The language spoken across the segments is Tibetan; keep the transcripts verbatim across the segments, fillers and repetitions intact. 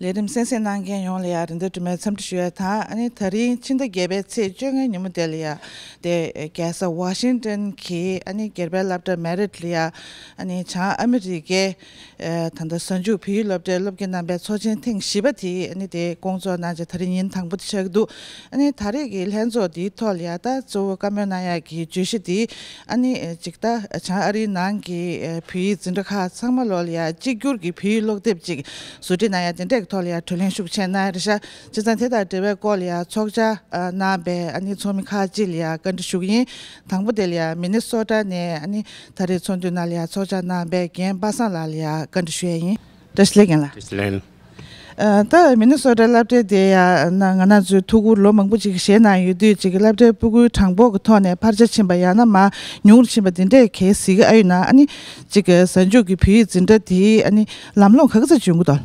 ལས་རིམ་གསན་གཟིགས་གནང་མཁན་ཡོངས་ལ་ཡང་རིན་ཐང་སྒྲོལ་མའི་འཚམས་འདྲི་ཞུ་ཡ་དང་། ཨ་ནི་ད་རིང་ཕྱི་ཟླ་བརྒྱད་པའི་ཚེས་བཅོ་ལྔའི་ཉིན་མོ་དེ་ལ་ཡང་དེ་རྒྱལ་ས་ཝ་ཤིང་ཏན་གྱི་ཨ་ནི་སྒེར་པའི་སློབ་གྲྭ་མེ་རིཊ་ལ་ཡང་ཨ་ནི་བྱང་ཨ་མི་རི་ཀའི་ཨེ་ད་ལྟ་གཟའ་མཇུག་བོད་ཡིག་སློབ་གྲྭའི་སློབ་དགེ་རྣམ་པའི་ཚོགས་ཆེན་ཐེངས་བཞི་པ་དེ་ཨ་ནི་དེ་བསྐོང་ཚོགས་གནང་རྗེས་ད་རིང་ཉིན་དང་པོ་དེ་ཆགས་ཀྱི་འདུག་ཨ་ནི་ད་རེས་ཀྱི་ལྷན་ཚོགས་འདིའི་ཐོག་ལ་ཡང་ད་གཙོ་བོ་བཀའ་མོལ་གནང་ཡག་གི་བརྗོད་གཞི་དེ་ཨ་ནི་ཅིག་ད་བྱང་ཨ་རིའི་ནང་གི་བོད་ཡིག་འཛིན་གྲྭ་ཁག་ཚང་མ་ལོག་ལ་ཡང་གཅིག་གྱུར་གྱི་བོད་ཡིག་སློབ་དེབ་ཅིག་བཟོ་སྒྲིག་གནང་ཡག་དེ་འདྲའི་ཐོག་ལ་ཡང་གྲོས་གླེང་ཤུགས་ཆེ་གནང་ཡག་རེད་ཤག་བྱས་ཙང་དེ་དང་འབྲེལ་བའི་སྐོར་ལ་ཡང་ཚོགས་བཅར་གནང་བའི་ཨ་ནི་ཚོགས་མི་ཁག་ཅིག་ལ་ཡང་བཀའ་འདྲི་ཞུ་གི་ཡིན། དང་པོ་དེ་ལ་ཡང་མི་ནི་སོ་ཊ་ནས་ཨ་ནི་ད་རེས་ཚོགས་འདུའི་ནང་ལ་ཡང་ཚོགས་བཅར་གནང་བའི་རྒན་པ་སངས་ལགས་ལ་ཡང་བཀའ་འདྲི་ཞུ་ཡག་ཡིན། བཀྲ་ཤིས་བདེ་ལེགས་རྒན་ལགས། བཀྲ་ཤིས་བདེ་ལེགས། ཨ། ད་མི་ནི་སོ་ཊ་སློབ་གྲྭ་དེ་ཡང་ང་རང་ཚོའི་ཐུགས་ཁུར་ལོ་མང་པོ་ཅིག་བཞེས་གནང་ཡོད་དུས་ཅིག་སློབ་གྲྭའི་སྤུ་གུའི་གྲངས་འབོར་གྱི་ཐོག་ནས་འཕར་ཆ་ཕྱིན་པ་ཡང་ན་མར་ཉུང་རུ་ཕྱིན་པ་དེ་འདྲས་གལ་སྲིད་ཀྱི་ཨ་ཡོད་ན། ཨ་ནི་ཅིག་གཟའ་མཇུག་གི་བོད་ཡིག་འཛིན་གྲྭ་དེའི་ཨ་ནི་ལམ་ལྷོང་ག་གི་ཚད་བྱུང་གི་འདུག་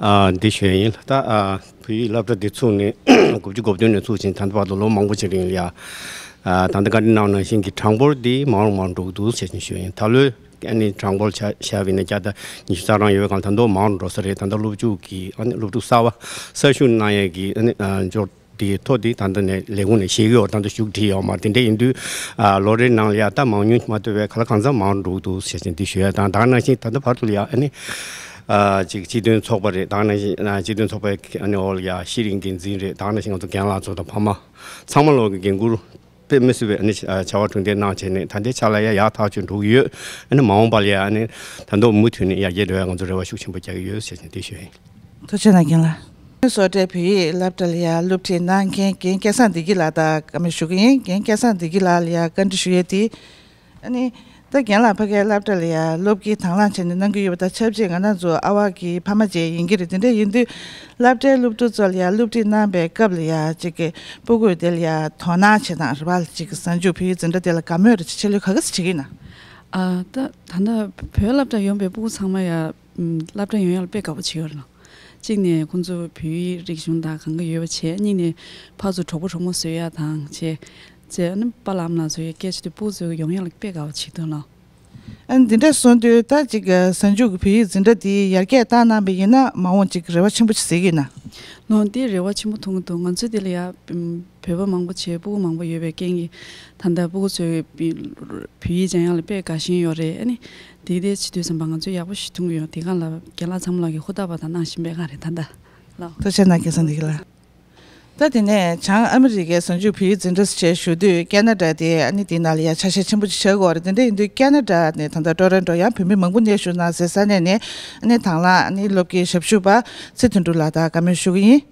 ཨ། འདི་ཞུ་ཡ་ཡིན། ད་ཨ་བོད་ཡིག་སློབ་གྲྭ་འདི་ཚུགས་ནས་དགུ་བཅུ་གོ་བདུན་ནས་ཚུགས་ཕྱིན་ད་ལྟ་བར་དུ་ལོ་མང་པོ་ཅིག་རིང་ལ་ཡ། ཨ། ད་ལྟ་བཀའ་འདྲི་གནང་ནང་བཞིན་གྱི་གྲངས་འབོར་འདི་མང་རུ་མང་རུ་འགྲོ་གི་འདུག་ཟེར་བཞིན་ཞུ་ཡ་ཡིན། ད་ལོའི་ཨ་ནི་གྲངས་འབོར་ཆ་བཞག་པ་ཡིན་ན་བརྒྱ་དང་ཉི་ཤུ་རྩ་གྲངས་ཡོད་པའི་སྒང་ད་དུང་མང་རུ་འགྲོ་ས་རེད། ད་ལྟ་སློབ་ཕྲུག་གི་ཨ་ནི་སློབ་ཕྲུག་གསར་པ་གསར་ཞུགས་གནང་ཡས་ཀྱི་ཨ་ནི་ཨ་འབྱོར་དེའི་ཐོག་དེ་ད་ལྟ་ནས་ལས་ཁུངས་ནས་བཞེས་ཀྱི་ཡོད། ད་ལྟ་ཞུགས་བྲིས་ཡོད་མ་རེད། དེ་འདྲ་ཡིན་དུས་ཨ་ལོ་རེའི་ནང་ལ་ཡ་ད་མང་ཉུང་མ་ལྟོས་པའི་གང་ལ་གང་འཚམ་མང་རུ་འགྲོ་གི་འདུག་ཟེར་བཞིན་འདི་ཞུ་ཡ་དང་། ད་ག་ནང་བཞིན་ད་ལྟ་བར་དུ་ལ་ཡ་ཨ་ནི་ཨ་ཅིག་སྤྱི་མཐུན་ཚོགས་པ་རེད། ད་ག་ནང་བཞིན་ཨ་སྤྱི་མཐུན་ཚོགས་པའི་ཨ་ནི་འོག་ལ་ཡ་ཤེས་རིག་འགན་འཛིན་རེད། ད་ག་ནང་བཞིན་ང་ཚོ་རྒན་ལགས་ཚོ་དང་ཕ་མ་ཚང་མ་ལོག་གི་འགན་འཁུར་དཔེ་མི་སྲིད་པའི་ཨ་ནི་བྱ་བ་གྲུང་ལྡན་གནང་བྱས་ནས་ད་ལྟའི་ཆ་ལ་ཡ་ཡག་ཐག་ཆོད་འགྲོ་གི་ཡོད། ཨ་ནི་མ་འོངས་པ་ལ་ཡ་ཨ་ནི་ད་དུང་མུ་མཐུད་ནས་ཡར་རྒྱས་འགྲོ་ཡ་ང་ཚོ་རེ་བ་ཤུགས་ཆེན་པོ་རྒྱག་གི་ཡོད་ཟེར་བཞིན་འདི་ཞུ་ཡིན། ཐུགས་རྗེ་གནང་རྒན་ལགས། སོ་ཊའི་བོད་ཡིག་སློབ་གྲྭ་ལ་ཡ་སློབ་ཁྲིད་གནང་མཁན་རྒན་སྐལ་བཟང་བདེ་སྐྱིད་ལགས་དང་བཀའ་མོལ་ཞུ་གི་ཡིན། རྒན་སྐལ་བཟང་བདེ་སྐྱིད་ལགས་ལ་ཡ་བཀའ་འདྲི་ཞུ་ཡས་དེ། ཨ་ནི། ད་རྒན་ལགས་ཕ་གིའི་སློབ་གྲྭ་ལ་ཡ་སློབ་དགེ་དང་བླངས་བྱས་ནས་གནང་གི་ཡོད་པ་དང་ཆབས་ཅིག་ང་རང་ཚོ་ཨ་ཝ་གི་ཕ་མ་བཅས་ཡིན་གྱི་རེད། དེ་འདྲ་ཡིན་དུས་སློབ་གྲྭའི་སློབ་ཕྲུག་ཚོ་ལ་ཡ་སློབ་ཁྲིད་གནང་བའི་སྐབས་ལ་ཡ་ཅིག་གི་སྤུ་གུ་དེ་ལ་ཡ་དོ་སྣང་བྱེད་སྟངས་རེད་པ། ཅིག་གི་གཟའ་མཇུག་བོད་ཡིག་འཛིན་གྲྭ་དེ་ལ་དགའ་མོས་རེ་ཆེ་ལོས་ག་ག་ཚོད་བྱེད་ཀྱི་ཡིན་ན། ཨ། ད་ད་ལྟ་བོད་སློབ་གྲྭ་ཡོང་པའི་སྤུ་གུ་ཚང་མ་ཡ་སློབ་གྲྭ་ཡོང་ཡག་ལ་དཔེ་དགའ་པོ་བྱེད་ཡོད་རེད་ལ། གཅིག་ནས་ཁོང་ཚོ་བོད་ཡིག་རིག་གཞུང་དང་གང་ག་ཡོད་པ་བྱས། གཉིས་ནས་ཕར་ཚུར་གྲོགས་པོ་གྲོགས་མོ་བཟོ་ཡག་དང་བྱས། བྱས་ཨ་ནི་པཱ་ལགས་ཨ་མ་ལགས་ཚོ་ཡ་སྐད་ཆ་དེ་སྤུ་གུ་ཚོ་ཡོང་ཡག་ལ་དཔེ་དགའ་པོ་བྱེད་དོན་ལ། ཨ་ནི་འདི་འདྲ་སོང་དུས་ད་ཅིག་གཟའ་མཇུག་གི་བོད་ཡིག་འཛིན་གྲྭ་འདི་ཡར་རྒྱས་བཏང་གནང་པ་ཡིན་ན་མ་འོངས་ཅིག་རེ་བ་ཆེན་པོ་ཅིག་གཟིགས་ཀྱི་ཡིན་ན། ལོ་འདི་རེ་བ་ཆེན་པོ་མཐོང་གི་འདུག་ང་ཚོ་འདི་ལ་ཡ་བོད་པ་མང་པོ་བྱས་སྤུ་གུ་མང་པོ་ཡོད་པའི་རྐྱེན་གྱིས་ད་ལྟ་སྤུ་གུ་ཚོས་བོད་ཡིག་སྦྱང་ཡག་ལ་དཔེ་དགའ་ཞེན་ཡོད་རེད། ཨ་ནི་དེ་དེ་བྱེད་དུས་ཙམ་པ་ང་ཚོས་ཡག་པོ་ཞིག་མཐོང་གི་ཡོད། དེ་སྒང་ལ་རྒན་ལགས་ཚང་མ་ལགས་ཀྱིས་ཧུར་ཐག་པ་དང་གནང་བཞིན་པའི་སྒང་རེད་ད་ལྟ་ལགས། ཐུགས་རྗེ་གནང་རྒན་སངས་བདེ་སྐྱིད་ལགས། ད་དེ་ནས་བྱང་ཨ་མི་རི་ཀའི་གཟའ་མཇུག་བོད་ཡིག་འཛིན་གྲྭ་ཞེས་ཞུ་དུས་ཀེ་ན་ཌ་དེ་ཨ་ནི་དེའི་ནང་ལ་ཡ་ཆ་ཤས་ཆེན་པོ་ཅིག་ཆགས་ཀྱི་ཡོད་རེད། དེ་འདྲ་ཡིན་དུས་ཀེ་ན་ཌ་ནས་ད་ལྟ་ཊོ་རོན་ཊོ་ཡང་བོད་མི་མང་པོ་གནས་བཞུགས་གནང་སའི་ས་གནས་ནས་ཨ་ནི་དང་བླངས་ཨ་ནི་སློབ་དགེ་ཞབས་ཞུ་པ་ཚེ་དོན་གྲུབ་ལགས་དང་བཀའ་མོལ་ཞུ་གི་ཡིན།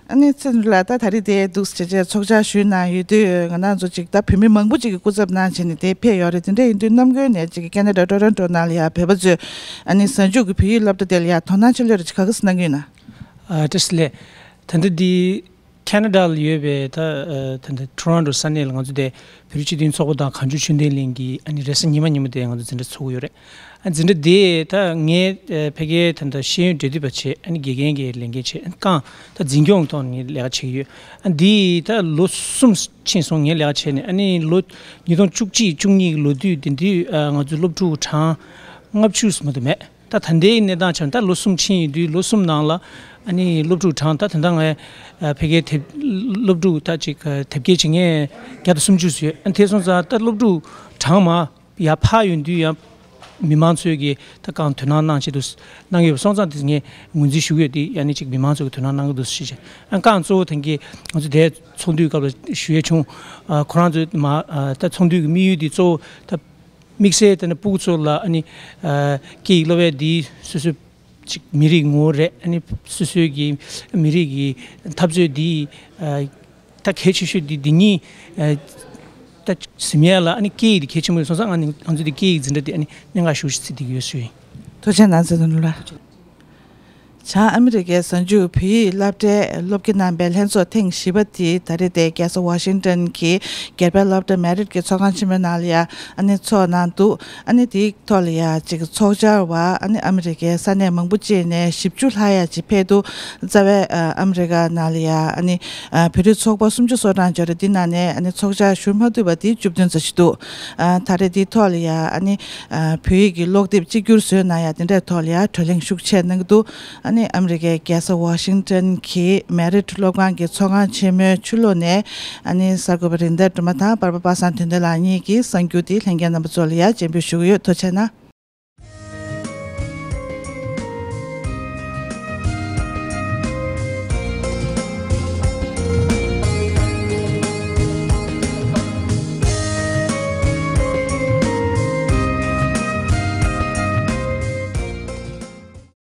ཨ་ནི་ཚེ་དོན་གྲུབ་ལགས་ད་ད་རེས་དེ་འདུག་སེ་བྱས་བྱས་ཚོགས་བཅར་ཞུས་གནང་ཡོད་དུས་ང་རང་ཚོ་ཅིག་ད་བོད་མི་མང་པོ་ཅིག་གིས་སྐུ་ཚབ་གནང་བྱས་ནས་དེ་ཕེབས་ཡོད་རེད། དེ་འདྲ་ཡིན་དུས་གནམ་དགུན་ནས་ཅིག་ཀེ་ན་ཌ་ཊོ་རོན་ཊོ་ནང་ལ་ཡ་བོད་པ་ཚོས་ཨ་ནི་གཟའ་མཇུག་གི་བོད་ཡིག་སློབ་གྲྭ་དེ་ལ་ཡ་དོ་སྣང་ཆེ་ལོས་རེ་ཅིག་ག་ག་ཚོད་གནང་གི་ཡོད་ན། ཨ། བཀྲ་ཤིས་བདེ་ལེགས། ད་ལྟ་འདི་ཁེ་ན་ཌ་ལ་ཡོད་པའི་ད་ཨ་ད་ལྟ་ཊོ་རོན་ཊོ་ས་གནས་ལ་ང་ཚོ་དེ་བོད་རིགས་སྤྱི་མཐུན་ཚོགས་པ་དང་གངས་ལྗོངས་ཆོས་ལྡན་གླིང་གི་ཨ་ནི་རེས་གཟའ་ཉི་མ་ཉིན་མོ་དེ་ང་ཚོ་འཛིན་གྲྭ་ཚོགས་ཀྱི་ཡོད་རེད། ཨ་འཛིན་གྲྭ་དེ་ད་ངའི་ཨ་ཕ་གིའི་ད་ལྟ་ཤེས་ཡོན་འབྲེལ་མཐུད་པ་བྱས། ཨ་ནི་དགེ་རྒན་གྱི་ལས་འགན་བྱས། ཨ་ནི་རྐང་ད་འཛིན་སྐྱོང་གི་ཐོག་ནས་ངས་ལས་ཀ་བྱེད་ཀྱི་ཡོད། ཨ་འདི་ད་ལོ་གསུམ་ཕྱིན་སོང་ངས་ལས་ཀ་བྱས་ནས། ཨ་ནི་ལོ་ཉིས་སྟོང་བཅུ་གཅིག་བཅུ་གཉིས་ཀྱི་ལོ་དུས་དེ་དུས་ཨ་ང་ཚོ་སློབ་ཕྲུག་གྲངས་ལྔ་བཅུ་ཙམ་དུ་མེད། ད་ད་ལྟའི་གནས་སྟངས་ཆ་ན་ད་ལོ་གསུམ་ཕྱིན་ཡོད་དུས་ལོ་གསུམ་ནང་ལ་ཨ་ནི་སློབ་ཕྲུག་གྲངས་ད་ད་ལྟ་ངས་ཨ་ཕ་གིའི་དེབ་སློབ་ཕྲུག་ད་ཅིག་ཨ་དེབ་སྐྱེལ་བྱེད་མཁན་བརྒྱ་དང་སུམ་ཅུ་ཙམ་ཡོད། ཨ་དེ་སོང་ཙང་ད་སློབ་ཕྲུག་གྲངས་མར་ཡར་འཕར་ཡོང་དུས་ཡང་མི་མང་ཚོས་ཀྱིས་ད་གང་དོ་སྣང་གནང་ཆེད་དུ་གནང་གི་ཡོད་པ་སོང་ཙང་དེ་ངས་ངོས་འཛིན་ཞུ་གི་ཡོད། དེ་ཡང་ནི་ཅིག་མི་མང་ཚོས་ཀྱིས་དོ་སྣང་གནང་གི་འདུག་ཞེས་བྱས། ཨ་རྐང་གཙོ་བོ་ཐེངས་ཀྱི་ང་ཚོ་དེ་ཚོགས་འདུའི་སྐབས་ལ་ཞུ་ཡས་བྱུང་། ཨ་ཁོ་རང་ཚོས་མ་ཨ་ད་ཚོགས་འདུའི་དམིགས་ཡུལ་དེ་གཙོ་བོ་ད་དམིགས་བསལ་དེ་ནི་སྤུ་གུ་ཚོ་ལ་ཨ་ནི་ཨ་སྐད་ཡིག་སློབ་ཡས་འདི་སོ་སོའི་ཅིག་མི་རིགས་ངོ་བོ་རེད། ཨ་ནི་སོ་སོའི་གི་མི་རིགས་ཀྱི་འཐབ་རྩོད་འདི་ཨ་ད་གལ་ཆེ་ཤོས་འདི་འདི་གཉིས་ཨ་ད་ཟིན་ཡས་ལ་ཨ་ནི་སྐད་ཡིག་འདི་གལ་ཆེན་པོ་ཡིན་སོང་ཙང་ང་ནི་ང་ཚོ་འདི་སྐད་ཡིག་འཛིན་གྲྭ་འདི་ཨ་ནི་གནད་འགག་ཤོས་ཤིག་བརྩི་བསྡད་ཀྱི་ཡོད་ཞུ་ཡིན། ཐུགས་རྗེ་གནང་། ཚེ་དོན་གྲུབ་ལགས། བྱང་ཨ་མི་རི་ཀའི་གཟའ་མཇུག་བོད་ཡིག་སློབ་གྲྭའི་སློབ་དགེ་རྣམ་པའི་ལྷན་ཚོགས་ཐེངས་བཞི་པ་དེ་ད་རེས་དེ་རྒྱལ་ས་ཝ་ཤིང་ཏན་གྱི་སྒེར་པའི་སློབ་གྲྭ་མེ་རིཊ་ཀྱི་ཚོགས་ཁང་ཆེན་མོའི་ནང་ལ་ཡ་ཨ་ནི་ཚོགས་གནང་འདུག་ཨ་ནི་དེའི་ཐོག་ལ་ཡ་ཅིག་ཚོགས་བཅར་བ་ཨ་ནི་ཨ་མི་རི་ཀའི་ས་གནས་མང་པོ་ཅིག་ནས་བཞི་བཅུ་ལྷག་ཡ་ཅིག་ཕེབས་འདུག་རྩ་བའི་ཨ་མི་རི་ཀ་ནང་ལ་ཡ་ཨ་ནི་ཨ་བོད་རིགས་ཚོགས་པ་སུམ་ཅུ་སོ་གྲངས་ཅིག་ཡོད་རེད། འདི་ནང་ནས་ཨ་ནི་ཚོགས་བཅར་ཞུ་མ་ཐུབ་པ་དེ་བཅུ་བདུན་ཙམ་ཞིག་འདུག་ཨ་ད་རེས་དེའི་ཐོག་ལ་ཡ་ཨ་ནི་ཨ་བོད་ཡིག་གི་ཀློག་དེབ་གཅིག་གྱུར་བཟོས་གནང་ཡ་དེ་འདྲའི་ཐོག་ལ་ཡ་གྲོས་གླེང་ཤུགས་ཆེ་གནང་གི་འདུག་ཨ་ ནི་ཨ་མི་རི་ཀའི་རྒྱལ་ས་ཝ་ཤིང་ཏོན་གྱི་མེ་རིད་སློབ་ཁང་གི་ཚོགས་ཁང་ཆེན་མོའི་ཕྱི་ལོགས་ནས། ཨ་ནི་གསར་འགོད་པ་རིན་ལྡན་སྒྲོལ་མ་དང་པར་པ་པ་སངས་དོན་ལྡན་ལགས་གཉིས་ཀྱིས་གསར་འགྱུར་འདི་ལྷན་རྒྱས་རྣམ་པ་ཚོ་ལ་ཡར་སྤྱན་འབུལ་ཞུ་གི་ཡོད། ཐུགས་རྗེ་གནང་།